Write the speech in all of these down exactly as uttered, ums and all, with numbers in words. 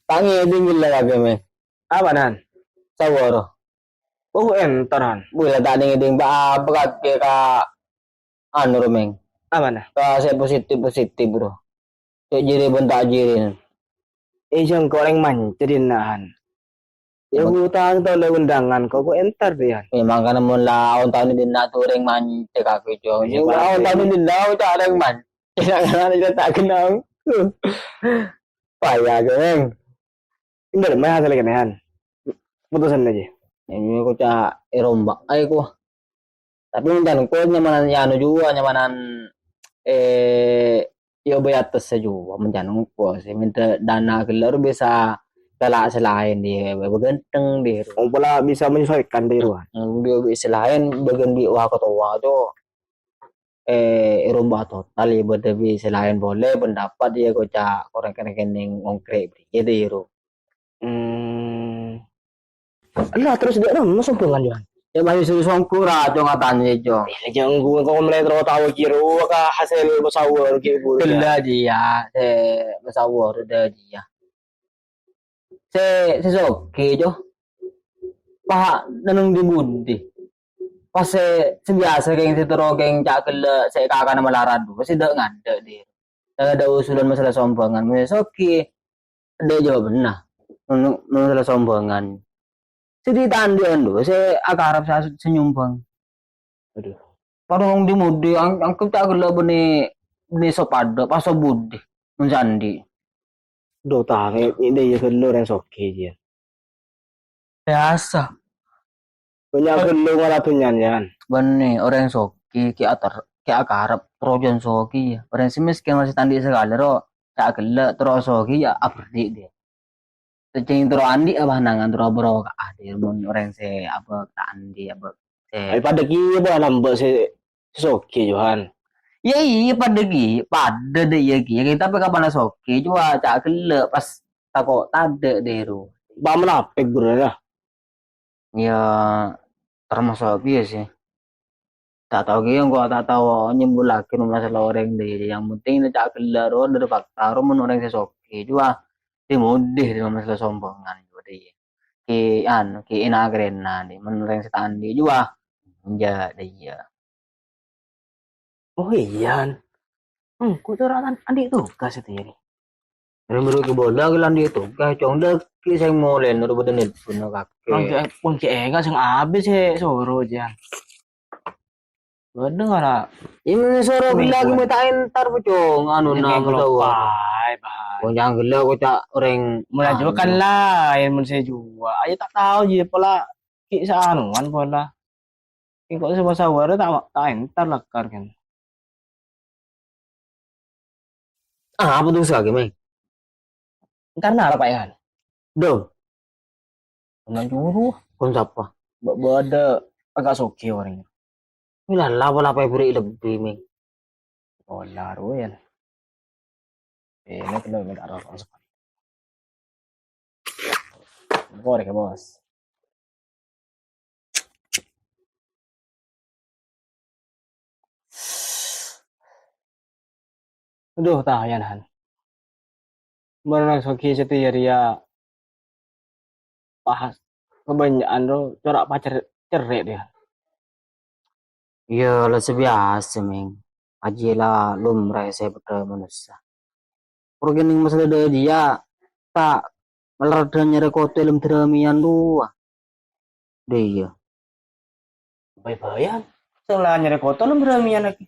Ta' ngèdhing ghellâ' kakè, Mèng. Apa, Nan? Saworo. Oh, èntar, Han. Bulâ ta' ngèdhing pa-apa kakè ka anu, Mèng. Apa, Nan? Ka sè positif-positif, Bro. Cè' jârèya bân ta' jârèya. Eh, jâng kok orèng mancè dinna', Han. Ya, ghutang tao lè undangan, kok, kok èntar, Bi, Han. Mèmang kan mon la aon taon dinna' tu orèng mancè kakè, Cong. Iya, Cong, pasti. Aon taon dinna' ta' orèng mancè. Nak ta' kenal. Paya, Mèng. Entar, mè' hasèl kènè', Han. Putusan aja. Ini aku cak erombak aja ku. Tapi mon can engko' nyamanan ya anu jua, nyamanan, eh, ya bâi ates jua, mon can engko' sè minta dana ghellâ' bisa tala' sè laèn dhi, bâgânteng dhi. Oh, pola bisa menyesuaikan dhi, Wan. Hmm, bi-, bi-, sè laèn bâgân bi' wa katowa, Cok. Eh, rombak total ya, bâdâ bi' sè laèn polè pendapat ya, kok cak korang kènè-kènè ngongkrek bâriyâ dhi, Ro. Hmm. Lah, terros dâ' remma sombhângan, Jon? Ya, masih suruh songko' ra, Cong, atanya, Cong. Eh, jâng ghun kok mulai terro tao kiro ka hasil musawar ki buru. Ghellâ' jiyâ, sè musawar dâ' jiyâ. Sè, sè soghi, Cong. Pas neng ndi-budi. Pas sè, sè biyasa kèng sè terro kèng cak ghellâ' sè kakana malarat, pas sè dâ' ngadâ' dhi. Tadâ' usulan masalah sombhângan, mon sè soghi. Dâ' jawabanna. Mon, mon masalah sombhângan. Sè dhi ta' andi'ân dhu, sè akarep sè, sè nyombhâng. Aduh. Padahal ndi-budi, ang-, angkep ta' ghellâ' bânnè, bânnè sopadâ, pas sobudi, mon sè andi'. Dhu, ta', ngè-, ngè-, dâ' iyâ ghellâ' orèng soghi, jiyâ. Biyasa. Bânnya' ghellâ' ngara dhunnyana, Jan. Bânnè, orèng soghi, kè ater-, kè akarep, terro jân soghi, yâ. Orèng sè mèskèn masih ta' andi' sakalè, ro, ta' ghellâ', terro soghi, yâ, aberri' dhi. Cèng terro andi' apa nangan terro bârâ' ka adhi mon orèng sè abâ' ta' andi' abâ' sè. Ayo padâ kèya bâ' lambâ' sè, sè soghi, Johan. Yâ, iyâ, padâ kèya, padâ dâ' iyâ kèya. Tapè kapan soghi, coba ca' ghellâ' pas tako' tadâ' dhi ru. Bâ' malapèk buru, yâ. Yâ, termasuk piyâ sè. Ta' tao kèya engko' ta' tao nyimpulaghi masalah orèng dhi. Yang penting ca' ghellâ' ro dâri fakta ro mon orèng sè soghi jua dimodhi dâri masalah sombhângan jua dhi. Kè, anu, kè èna-karèna dhi. Mon orèng sè ta' andi' jua, enjâ' dhi, yâ. Oh, iyân. Engko' cora' an-, andi' tugas satèya rè. Rè, menurut kè bola kè la andi' tugas, cong, dâgghi' sè molè, noro' bâdâ nelpon kakè. Pon kè, pon kè enga' sè abis sè soro, jân. Bâdâ ngara. Iyâ, men soro gella' kè mè' ta' entar, cong, anu, nang soro. Bâi, bâi. Cong, jâng gella' kok ca' orèng mula jua kan laèn men sè jua. Ayo ta' tao jiyâ pola kè' saanuan pola. Engko' sè musawara ta', ta' entar lakar kan. Ah, apa tuh lagi, Meng? Karena apa, Yan? Dong. Kena juru. Kon sapa? Ba-, bâdâ agak soghi orangnya. Ini lah, apa-apa beri lebih, Meng. Oh, laru, Yan. Eh, ini kena minta rokok sekali. Korek ya, Bos. Aduh, tayan, Han. Mara soghi satèya rèya pas kabânnya'an ro cora' pacer-, cerrè' dhi. Iyâ, la sabiyasa, Meng. Ajiyâ la lumrah sè padâ manossa. Pur kènèng masalah dâ' jiyâ, ta' malaradhân nyarè koto è lem dârâmèyan rowa. Dâ' iyâ. Bhâi-bhâiân. Sè la nyarè koto lem dârâmèyan lagi.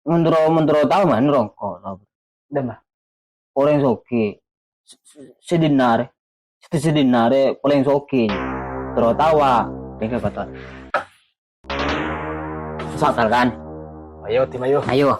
Mentoro, mentoro tao man rongko', tao. Dâmma. Orèng soghi. S-, s-, sè dinarè. Sè dinarè palèng soghi. Terro tao, ah. Tengke kotor. Sakal kan? Ayo, tim ayo. Ayo.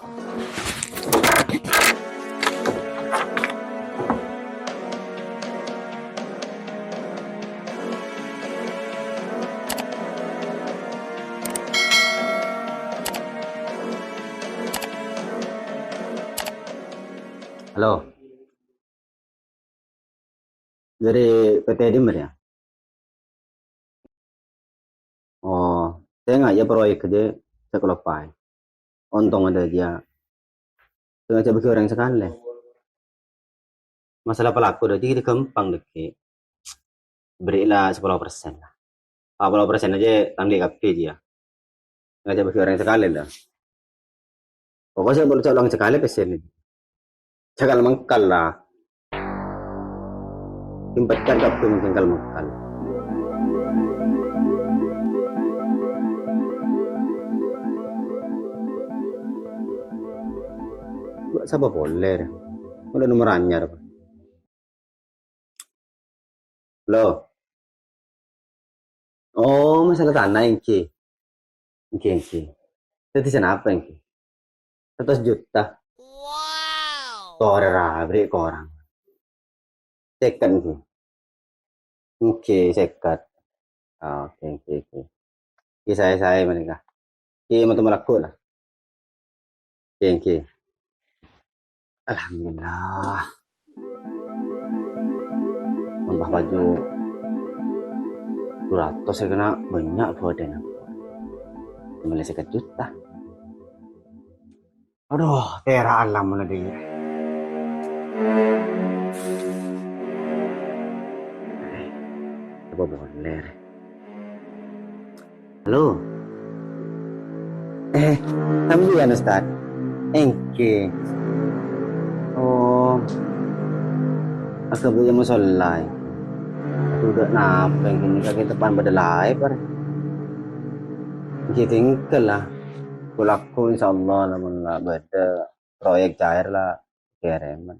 Halo. Dâri P T dimma, yâ? Oh, sènga' yâ proyek jâ sè kaloppaè. Ontong adâ' jâ. Sènga' jâ bâgi orèng sakalè. Masalah pelaku, dhâddhi ghâmpang, dhâggi'. Bherri'la sapolo persen, lah. Sapolo persen jâ' ta' andi' kabbhi, jiyâ. Ngajhâk bâgi orèng sakalè, lah. Pokoknya sè bâdâ ca'na sakalè pèssèna. Cakal mangkal, lah. Sè bhender kabbhi mungkin kal mangkal. Sapa polè, rè? Polè nomer anyar, apa? Halo. Oh, masalah tanah, èngghi. Èngghi, èngghi. Dhâddhi sanapa, èngghi? Satos juta. Wow. Torè ra, bherri' korang. Sèket, èngghi. Èngghi, sèket. Ah, oke, oke, oke. Èngghi, saè-saè panèka. Èngghi, matemmo lagghu, lah. Èngghi, èngghi. Alhamdulillah. Nambah bhâju dua ratus sè kèng bânnya' bâdâna. Mèlè sèket juta. Adhu, tèra'an la molaè, Dhi. Coba bener. Halo? Eh, sampèyan, Ustaz? Èngghi. Oh. Aghâbây mosolla. Adhu, dâ' napa èngghi, nèka ghi' teppa'na bâdâ live, arè. Èngghi, tinggal lah. Kulakon, insyaallah, lamon la bâdâ proyek cair la kèrèman.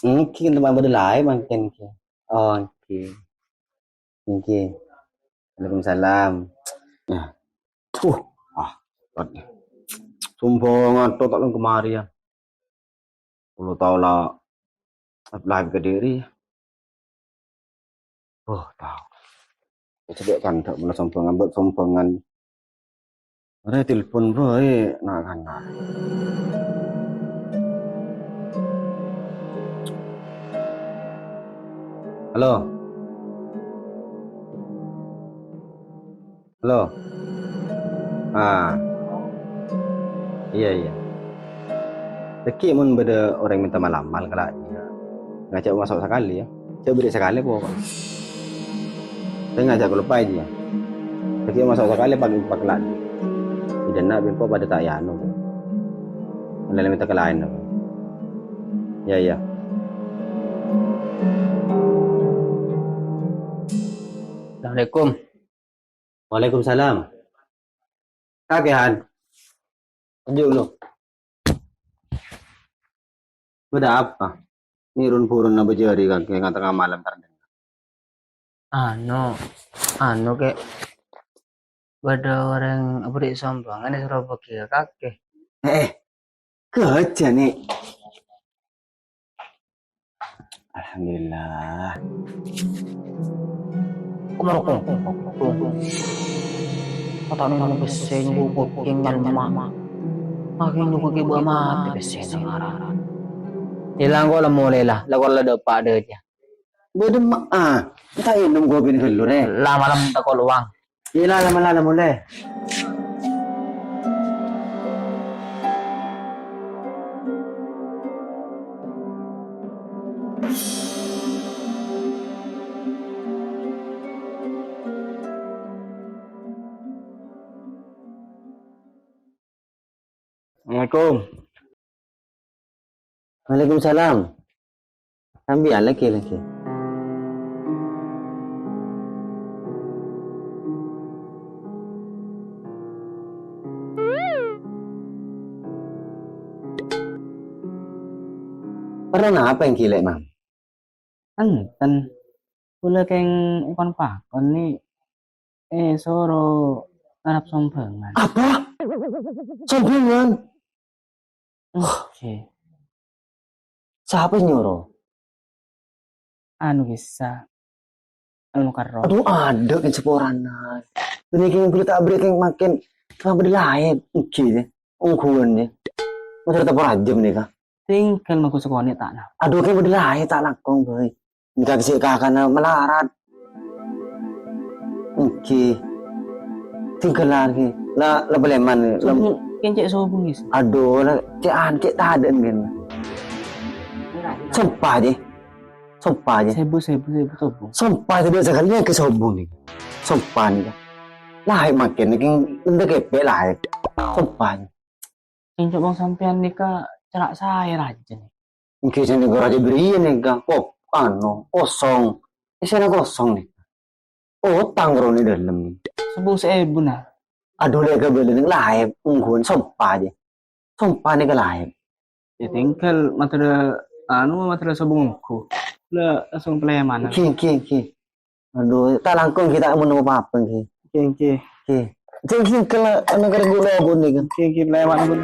Èngghi, teppa'na bâdâ live mangkèn, èngghi. Oh, èngghi. Èngghi. Waalaikumsalam. Nah. Uh, ah, sombongan to ta' lèng kemari ya. Kulo tao la live kediri. Oh, tao. Cedek kan, dak pernah sombongan, buat sombongan. Ora telepon, Bro, eh, nak kan, nak. Halo? Halo? Ah. Iyâ, iyâ. Dhâggi' mon bâdâ orèng mènta malamal ka la', iyâ. Ngajhâk maso' sakalè, yâ. Jhâ' bherri' sakalè pokok. Sè ngajhâk kaloppaè, yâ. Dhâggi' maso' sakalè paghi' pakla'. Ijâna bengko padâ ta' èanu. Mènta ka laèn. Iyâ, iyâ. Assalamualaikum. Waalaikumsalam. Kakèan. Lanjut, lo. Bâdâ apa? Nèron buron apa jârèya, kakè, nga-, tengnga malem, ta' dengngèr. Anu, anu, Kè. Bâdâ orèng abherri' sombongan èsoro bâghi ka kakè. Eh, eh. Ghâjâ, Nè'. Alhamdulillah. Kemar kong, kong, kong, kong. Kata nang pèssè nyubu kopi nyalma. Makin nyubu ki bâ matè pèssèna ngaran. Ilang kok la molè la, la kok la dâpa' dâjâ. Bâdâ ma-, ah, ta' ènom kopi ghâllu, rè. La malem tako' lowang. Iyâ, la, la, la, la, molè. Assalamualaikum. Waalaikumsalam. Sampèyan lagi, lagi. Perlu napa èngghi, Lè', Mam? Enten. Kaulâ kèng èkon-pakon, Nè', èsoro ngarep sombhângan. Apa? Sombhângan? Oke. Sapa nyoro? Anu, bisa. Al Mukarram. Adhu, adâ' kèng saporana. Bânnè kèng bherri' ta' bherri' kèng makin tambah bâdâ laèn. Èngghi, yâ. Ongghuwân, yâ. Maksud ta' porajâm nèka. Tinggal magu sakonè' ta' na. Adhu, kèng bâdâ laèn ta' langkong, bhâi. Nèka sè kakana malarat. Èngghi. Tinggal lagi. La, la bâlèman, la. Sobung, kèng cè' sobung, is. Adhu, la, cè' an, cè' tadâ'ân, kèng. Sompa, Ji. Sompa, Ji. Sèbu, sèbu, sèbu, sobung. Sompa, Ji, biasa kali nèka sobung nèka. Sompa nèka. Lahèp makkèn nèka, ènḍâ' kèpè' lahèp. Sompa, Ji. Sèngko' bân sampèyan nèka cella' saè rajâ nèka. Èngghi, jhâ' nèka rajâ bâriyâ nèka. Kok, anu, kosong. Èssèna kosong nèka. Otang ro nèka ḍâlem. Sobung sèbu, nah. Aḍu, lè' kabâlâ nèng lahèp, ongghuwân sompa, Ji. Sompa nèka lahèp. Yâ, tèngghâl matèra, anu, matèra sobung ongghu. La langsung palèman. Èngghi, èngghi, èngghi. Aḍu, ta' langkong, èngghi, ta' mon-, mon apa-apa, èngghi. Èngghi, èngghi. Èngghi. Jhâ' èngghi, kala anu karo ghulâ, Bun, nèka. Èngghi, èngghi, palèman, Bun.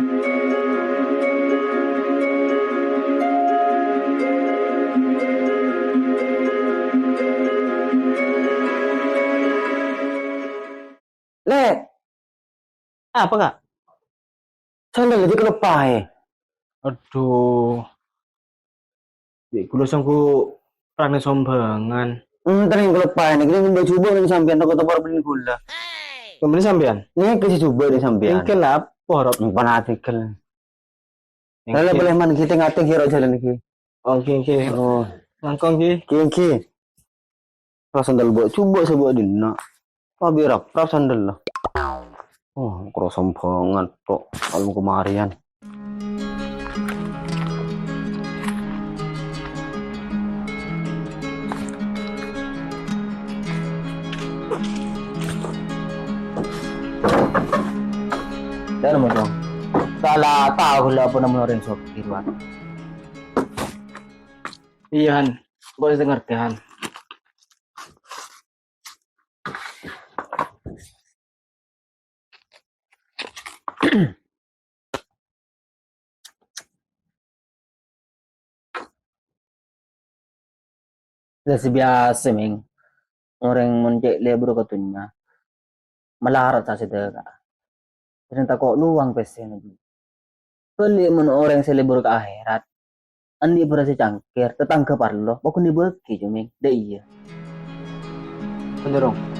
Lè'. Apa, Kak? Sandal aja keloppaè. Aduh. Bi' ghulâ sangko' perrana sombhângan. Enten keloppaè nèka, nèka bâjhu bâ' nèng sampèyan, toko topor bâlin ghulâ. Bâlin sampèyan? Nèka sè jhubâ' nèng sampèyan. Èngghi la, porop. Empan ati kel. Èngghi. Lha, lha, palèman, èngghi, tèng-atèng, èngghi, ro jhâlân, èngghi. Oke, oke. Oh. Langkong, èngghi. Èngghi, èngghi. Pas sandal bâjhu bâ' sè bâ' dinna'. Pas bi' rap-rap sandal la. Oh, karo sombhângan, tok. Malu kemarian. Ḍâ' nèmmo, Cong. Sala tao ghulâ apa nèmmo orèng soghi, Wan. Iyâ, Han. Engko' sè ngartè, Han. Lah, sè biyasa, Mèng. Orèng mon cè' lebur ka dhunnya, malarat sa sè dhâka'a. Sè tako' lowang pèssèna, Ju. Bâli' mon orèng sè lebur ka aherat, andi' bhârâs sè cangkèr, tatangghâ parlo, pokokna bâgi, Ju, Mèng. Dâ' iyâ. Bhender, Rong.